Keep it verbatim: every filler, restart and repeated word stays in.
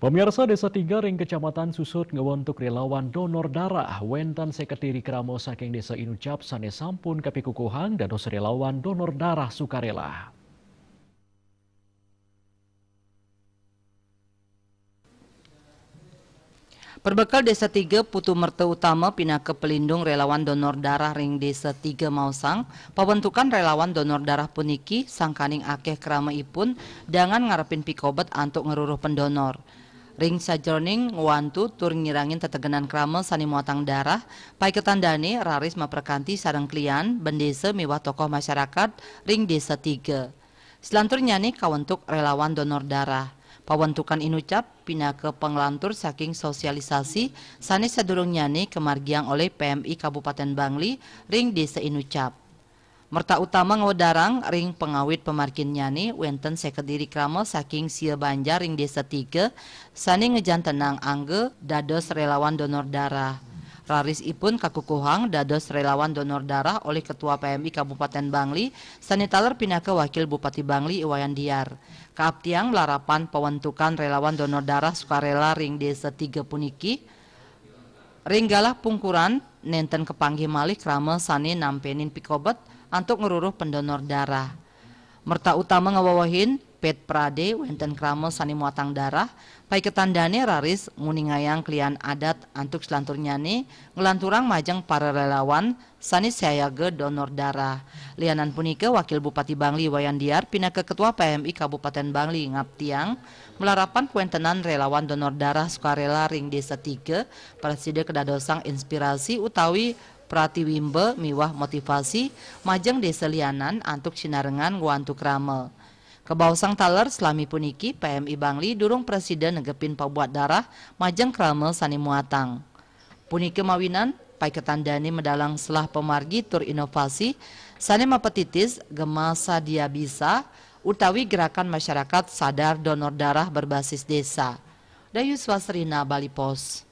Pemirsa, Desa Tiga ring Kecamatan Susut ngwentuk relawan donor darah. Wenten seket diri krama saking Desa Inucap sane sampun kapikukuhang dados relawan donor darah sukarela. Perbekel Desa Tiga, putu merta utama pinaka pelindung relawan donor darah ring Desa Tiga maosang, pawentukan relawan donor darah puniki sangkaning akeh krama ipun dangan ngarepin pikobet antuk ngruruh pendonor. Ring sajeroning ngwantu tur ngirangin tetegenan krama sane muatang darah, paiketan dane raris maprekanti sareng klian, bendesa miwah tokoh masyarakat ring Desa Tiga. Selanturnyane kawentuk relawan donor darah. Pawentukan Inucap pinaka panglantur saking sosialisasi sane sadurungnyane kamargiang olih P M I Kabupaten Bangli ring Desa Inucap. Merta utama ngwedarang ring pangawit pamarginnyane wenten seket diri krama saking sia banjar ring Desa Tiga sane ngejantenang angga dados relawan donor darah. Raris ipun kakukuhang dados relawan donor darah olih Ketua P M I Kabupaten Bangli sane taler pinaka Wakil Bupati Bangli I Wayan Diar. Kaaptiang malarapan pawentukan relawan donor darah sukarela ring Desa Tiga puniki, ring galah pungkuran nenten kapanggih malih krama sane nampenin pikobet antuk ngruruh pendonor darah. Merta utama ngawewehin Pet Prade wenten krama sane muatang darah, paiketan dane raris nguningayang klian adat antuk selanturnyane nglanturang majeng para relawan sane siaga donor darah. Lianan punika, Wakil Bupati Bangli Wayan Diar pinaka Ketua P M I Kabupaten Bangli ngaptiang malarapan kawentenan relawan donor darah sukarela ring Desa Tiga prasida kadadosang inspirasi utawi pratiwimba miwah motivasi majeng desa lianan antuk sinarengan ngwantu krama. Kabaosang taler, salami puniki P M I Bangli durung prasida negepin pabuat darah majeng krama sane muatang. Punika mawinan paiketan dane medalang selah pamargi tur inovasi sane mapatitis Gema Sadia Bisa utawi gerakan masyarakat sadar donor darah berbasis desa. Dayus Wasrina, Bali Post.